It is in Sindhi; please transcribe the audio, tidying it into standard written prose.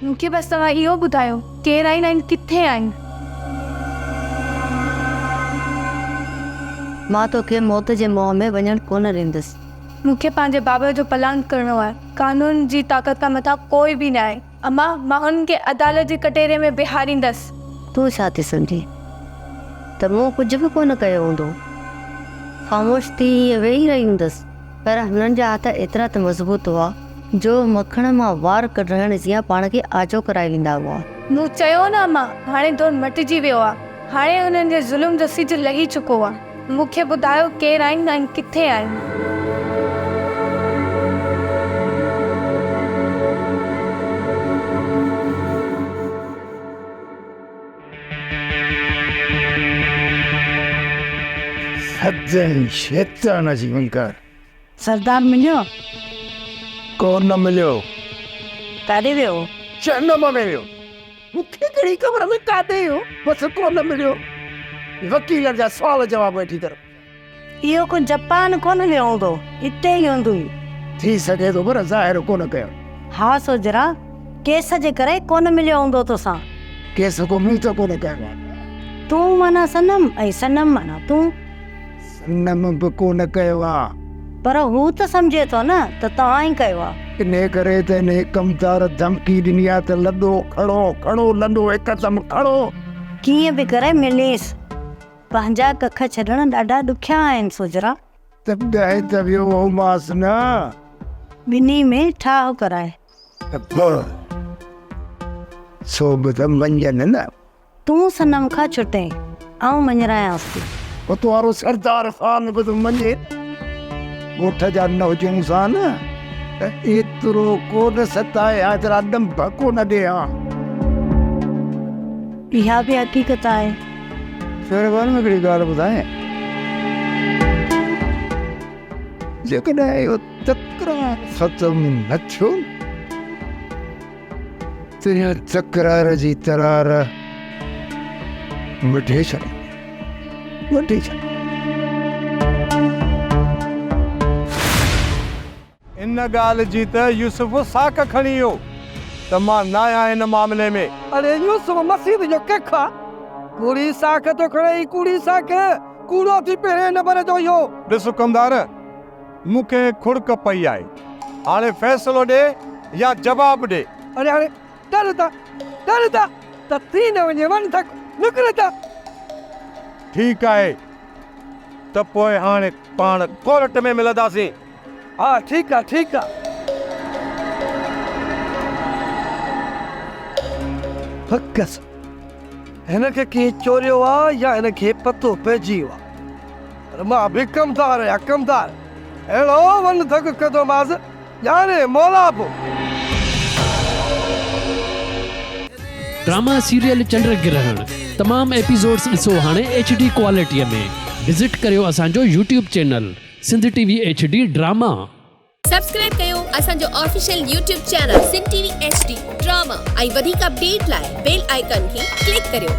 مون کي بس توهان اهو ٻڌايو ڪير آهن ۽ ڪٿي آهن؟ مان توکي موت جي منهن ۾ وڃڻ ڪونه ڏيندس. مون کي پنهنجي بابا جو پلاند ڪرڻو آهي. قانون جي طاقت کان مٿان ڪوئي به ناهي. امان، مان هنن کي عدالت جي ڪٽهڙي ۾ بيهاريندس. تون ڇا ٿي سمجهين ته مون ڪجهه به ڪونه ڪيو هوندو؟ خاموش ٿي ائين ويهي رهي هوندس. پر هنن جا هٿ ايترا ته مضبوط هئا، جو مکڻ مان وار ڪڍرائڻ جيان پاڻ کي آجو ڪرائي ويندا هئا. مون چيو نه امان، هاڻي دور مٽجي ويو آ. هاڻي انهن جي ظلم جو سج لهي چڪو آ. مون کي ٻڌايو ڪير آهن ۽ ڪٿي آهن؟ سدائين شيطان جي ونگار. سردار مليو؟ ڪو نه مليو. ڪاڏي ويو؟ جهنم ۾ ويو. مون کي ڪهڙي خبر ته ڪاڏي ويو. بس ڪو نه مليو. وڪيلن جا سوال جواب ويٺي ڪر. اهو ڪو جپان ڪونه ويو هوندو، اتي ئي هوندوئي. ٿي سگهي ٿو پر ظاهر ڪونه ڪيو. ها سوجهرا، ڪيس جي ڪري ڪونه مليو هوندو توسان. ڪيس ڪو مون ته ڪونه ڪيو آهي. تون معنيٰ صنم ۽ صنم معنيٰ تون. صنم به ڪونه ڪيو آ. پر هو ته سمجهي ٿو نه ته توهان ئي ڪيو آ. انهيء ڪري ته انهيء ڪمدار ڌمڪي ڏني آ ته لڏو کڻو، کڻو لڏو هڪدم کڻو. ڪيئن به ڪري مليس. پنهنجا ڪک ڇڏڻ ڏاڍا ڏکيا آهن سوجهرا. ته ٻڌائي ته ويو هومانس نه. ٻنهي ۾ ٺاهه ڪرائي. ته پوء سو به ته مڃين نه. تون صنم کان ڇٽين، آئون مڃرايانس ٿي. اتو وارو سردار خان به ته مڃي نه. ڳوٺ جا نه هجونس ها نه ته ايترو ڪو نه ستائي ها، ايترا ڏنڀ ڪو نه ڏي ها. اها به حقيقت آهي. شهربانو هڪڙي ڳالهه ٻڌايان، جيڪڏهن اهو تڪرار ختم نه ٿيو نه ته اها تڪرار جي ترار وڍي ڇڏيندي، وڍي ڇڏيندي. ان ڳالهه جي ته يوسف ساک کڻي ويو ته مان ناهيان ان معاملي ۾. اڙي يوسف مسيت جو ڪک آ، ڪوڙي ساک ٿو کڻئي، ڪوڙي ساک، ڪوڙو ٿي پهرين نمبر جو اهو. ڏس ڪمدار، مون کي کڙڪ پئي آهي، هاڻي فيصلو ڏي يا جواب ڏي. اڙي هاڻي ٽر ته، ٽر ته، ته ٿي نه وڃي ون ٿڪ، نڪر ته. ٺيڪ آهي، ته پوء هاڻي پاڻ ڪورٽ ۾ ملنداسين. ها ٺيڪ آ ٺيڪ آ. پڪ سان هن کي ڪنهن چوريو آ يا هن کي پتو پئجي ويو آ. پر مان به ڪمدار آهيان ڪمدار. اهڙو ون ڌڪ ڪندومانس ڄاڻي مولا پو. ڊراما سيريل چنڊ گرهڻ تمام ايپيسوڊس ڏسو هاڻي ايڇ ڊي ڪوالٽي ۾ وزٽ ڪريو اسان جو YouTube channel Sindh T V H D drama. Subscribe ڪيو اسان جو official YouTube channel Sindh T V H D drama ۽ وڌيڪ اپڊيٽ لاء بيل آئيڪان کي ڪلڪ ڪريو.